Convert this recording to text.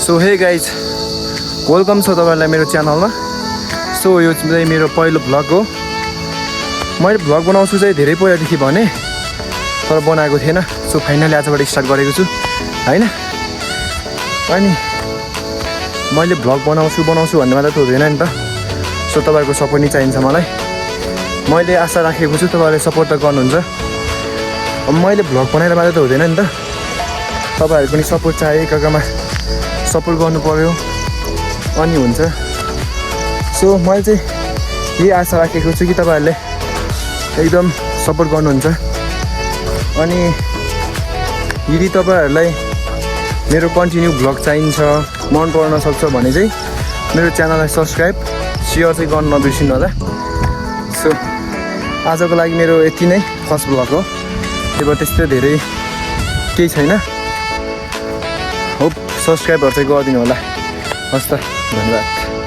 So hey guys, welcome छ तपाईँहरूलाई मेरो च्यानलमा। सो यो चाहिँ मेरो पहिलो भ्लग हो। मैले भ्लग बनाउँछु चाहिँ धेरै पहिलादेखि भने, तर बनाएको थिएन। सो फाइनली आजबाट स्टार्ट गरेको छु होइन। अनि मैले भ्लग बनाउँछु भन्ने मात्रै त हुँदैन नि त। सो तपाईँहरूको सपोर्ट नि चाहिन्छ मलाई। मैले आशा राखेको छु तपाईँहरूले सपोर्ट त गर्नुहुन्छ। अब मैले भ्लग बनाएर मात्रै त हुँदैन नि त, तपाईँहरूको पनि सपोर्ट चाहियो। एकामा सपोर्ट गर्नु पर्यो अनि हुन्छ। सो मैले चाहिँ यही आशा राखेको छु कि तपाईँहरूले एकदम सपोर्ट गर्नुहुन्छ। अनि यदि तपाईँहरूलाई मेरो कन्टिन्यू भ्लग चाहिन्छ, मन पर्न सक्छ भने चाहिँ मेरो च्यानललाई सब्सक्राइब सेयर चाहिँ गर्नु नबिर्सिनु होला। सो आजको लागि मेरो यति नै फर्स्ट भ्लग हो। त्यो त्यस्तो धेरै केही छैन। होप सब्सक्राइबहरू चाहिँ गरिदिनु होला। हस् त, धन्यवाद।